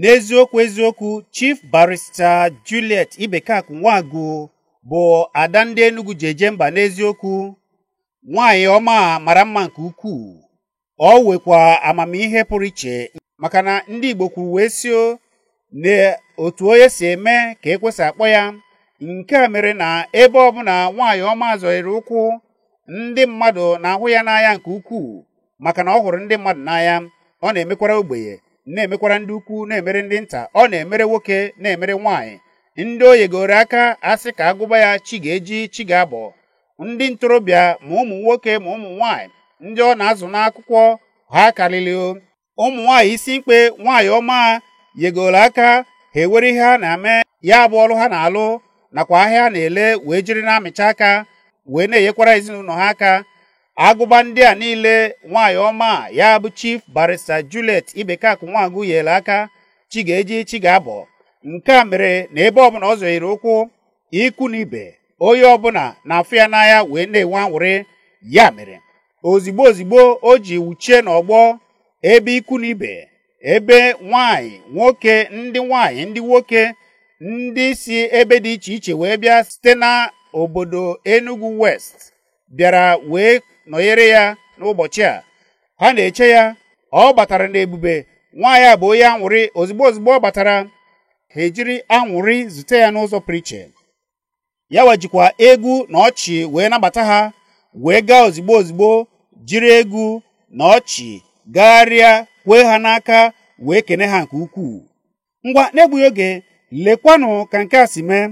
N'eziokwu eziokwu, Chief Barrister Juliet Ibekaku Nwagwu bụ ada ndị Enugu ji eje mba n'eziokwu. Nwaanyị ọma mara mma nke ukwuu. Ọ nwekwa amamihe pụrụ iche maka na ndị Igbo kwuru wee sio na otu onye si eme ka ekwesị akpọ ya. Nke a mere na ebe ọbụla nwaanyị ọma zọnyere ụkwụ, ndị mmadụ na-ahụ ya n'anya nke ukwuu maka na ọ hụrụ ndị mmadụ n'anya. Ọ na-emekwara ogbenye, na-emekwara ndị ukwu, na-emere ndị nta, ọ na-emere nwoke, na-emere nwaanyị. Ndị o yegoro aka asị ka agụba ya chi ga-eji chi ga-abọ. Ndị ntorobịa ma ụmụ nwoke ma ụmụ nwaanyị ndị ọ na-azụ n'akwụkwọ ha karịrị o. Ụmụ nwaanyị isi mkpe nwaanyị ọma yegoro aka ha ewere ihe ha na-eme ya bụ ọrụ ha na-alụ nakwa ahịa na-ele wee jiri na-amịcha aka wee na-enyekwara ezinụlọ ha aka. Agụba ndị a niile nwaanyị ọma ya bụ Chief Barrister Juliet Ibekaku Nwagwu yere aka chi ga-eji chi ga-abọ. Nke a mere na ebe ọbụla ọ zọnyere ụkwụ, ikwu na ibe onye ọbụla na-afụ ya n'anya wee na-enwe anwụrị. Ya mere ozigbo ozigbo o ji wuchie n'ọgbọ ebe ikwu na ibe, ebe nwaanyị nwoke, ndị nwaanyị ndị nwoke, ndị si ebe dị iche iche wee bịa site na obodo Enugu West bịara wee nọnyere ya n'ụbọchị a. Ha na-eche ya. Ọ batara n'ebube. Nwaanyị a bụ onye anwụrị. Ozigbo ozigbo ọ batara, ha ejiri anwụrị zute ya n'ụzọ pụrụ iche. Ya wajikwa egwu na ọchị wee nabata ha, wee gaa ozigbo ozigbo jiri egwu na ọchị gagharịa kwee ha n'aka wee kene ha nke ukwuu. Ngwa, n'egbughị oge, lekwanụ ka nke a si mee.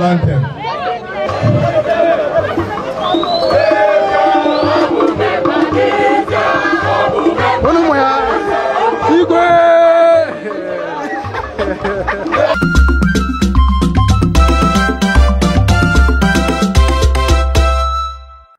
National anthem.